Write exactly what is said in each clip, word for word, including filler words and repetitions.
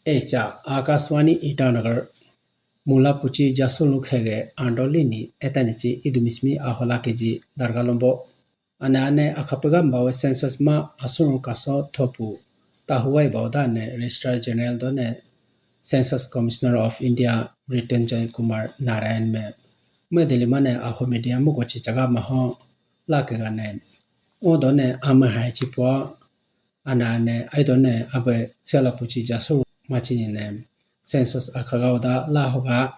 Echa Akashvani Itanagar. Mula puchi jasulu khege andoli ni etanichi idumismi ahola keji darga lombo. Ane ane akhapegam bawe census ma asunu kaso thopu tahuwai bawo dane Registrar General done Census Commissioner of India Britain Jay Kumar Narayan me medeli mane aho media mugo chi chaga maho lakegane. O done ama hai chipua Ane ane aidone abe sela puchi jasu machini ne census akhagao da la hoga.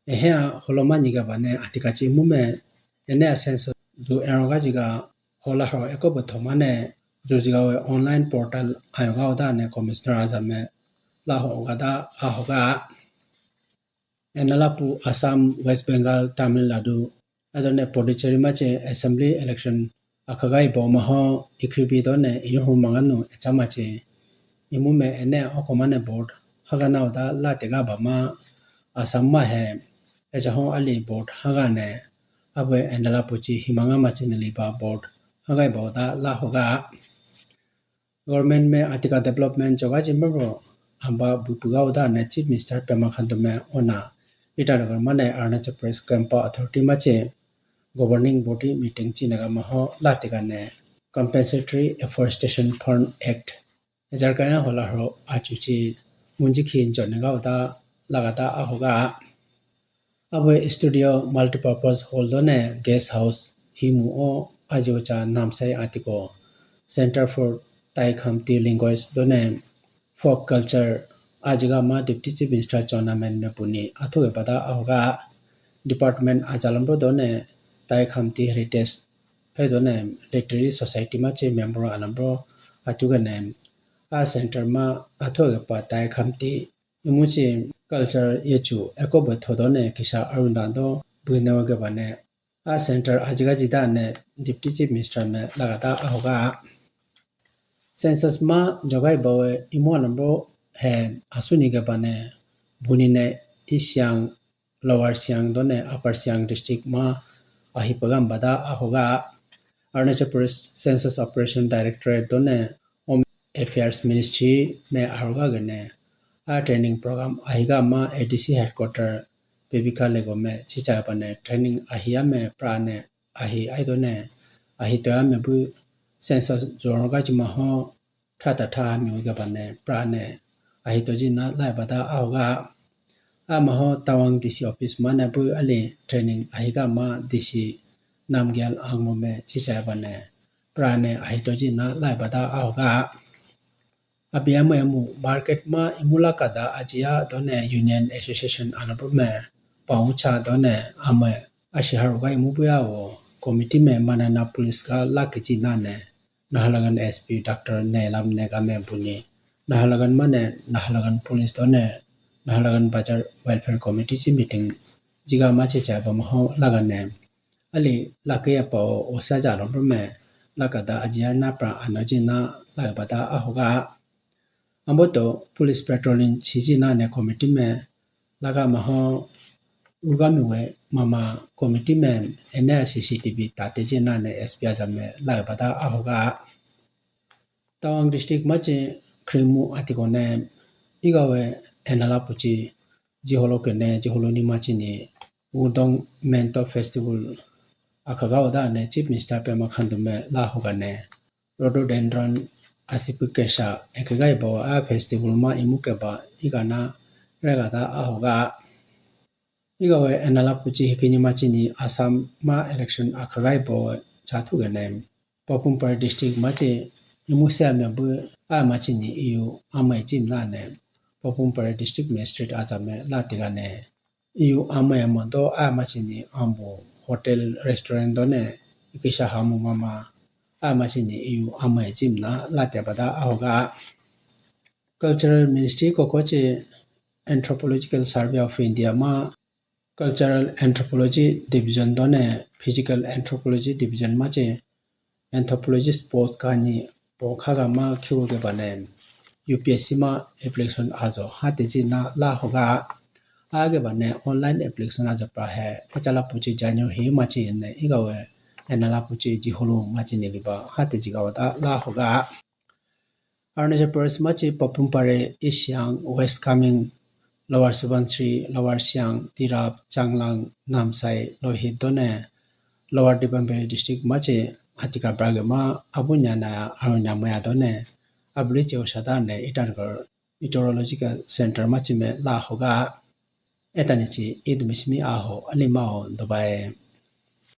Ehe a holoma nyiga bane atikachi mume ene a census ju eroga jiga hola ho eko bo thomane ju jiga we online portal ayoga da ne commissioner ajame la hoga da a hoga. Enalapu Assam, West Bengal, Tamil Nadu, adone Puducherry machi assembly election akhagai bo maho ikribi done ihu manganu echamachi. Imume ene okomane vote haga naoda latega bama Assam ma he ejaho ali vote haga ne abwe Enalapu chi himanga machi niliba vote hagai bo da la hoga. Government me atika development joga jimbo amba bupuga uda ne Chief Minister Pema Khandu me ona Itanagar mane Arunachal Pradesh Campa Authority machi governing body meeting chinaga maho latika ne Compensatory Afforestation Fund Act ejar kaya hola ho achuchi munji khin jonaga uda lagata ahoga. Abe studio multipurpose hall done guest house himu o ajocha namsai atiko Center for Tai Khamti Language done folk culture ajiga ma Deputy Chief Minister Chowna Mein me puni athuge pada ahoga. Department ajalambo done Tai Khamti Heritage hai done literary society ma che member alambo athuge ne a center ma athuge pa Tai Khamti Imuchi culture yechu ekobo thodone kisa arunda do buine wage bane. A center ajiga jida ne Deputy Chief Minister me lagata ahoga. Census ma jogai bawe imu anambo he asuni ge bane bunine East Siang, Lower Siang done Upper Siang district ma ahipagam bada ahoga. Arunachal Pradesh Census Operation Directorate done Home Affairs Ministry me aroga gane a training program ahiga ma A D C headquarter Pebika Lego me chicha bane training ahiya me prane ahi aido ne ahi toya me bu census joroga jima ho thata tha mi uga bane prane ahi toji na lai bada ahoga. Amaho Tawang D C office mane bu ali training ahiga ma D C Namgyal Angmo me chicha bane prane ahitoji na lai bada ahoga. Abiyama emu market ma imula kada ajiya done Union Association anabu me paucha done ame ashiharu ga imu buya o committee me manana police ga lakichi nane Nahalagan S P Doctor Nelam Nega me buni Nahalagan mane Nahalagan police done Nahalagan Bazar Welfare Committee chi meeting jiga machi cha bamaho lagane. Ali lake ya pa o osa ja lo me laka da ajiya na pra ano ji na la bata ahoga. Ambo to police patrolling chi ji na ne committee me laga maho uga mi we mama committee me ene C C T V tate ji na ne S P aja me la bata ahoga. Tawang district machi Krimu atiko ne igawe enala puchi jiholo kene jiholo ni machi ni Udong Mento Festival akhaga oda ne Chief Minister Pema Khandu me la hoga ne Rhododendron asipu kesha ekegai bo a festival ma imu keba igana regada ahoga. Igawe enala puchi hikini machini Assam ma election akhagai bo chathu gane. Papum Pare district machi imu se ame bu a machini iyu amai chim la ne. Papum Pare district magistrate aja me la tigane. Iyu amai mondo a machini ambu hotel restaurant done ikisha hamu mama a machini iyu amai chim na la te bada ahoga. Cultural Ministry koko chi Anthropological Survey of India ma Cultural Anthropology Division done Physical Anthropology Division machi anthropologist post kani po khaga ma khiu ge bane U P S C ma application ajo hate ji na la hoga. Age bane online application ajo pra he achala puchi janyo hi machi ne igawe enala puchi jihulu machi ne liba hate ji ga wata la hoga. Arunachal Pradesh machi Papum Pare, East Siang, West Kameng, Lower Subansiri, Lower Siang, Tirap, Changlang, Namsai, Lohit done, Lower Dibang Valley District machi Hatika Brage ma abunyana arunyamaya done, abuli cheo sadane Itanagar Meteorological Center machi me la hoga. Etanichi idumi simi aho alima ho dobaye.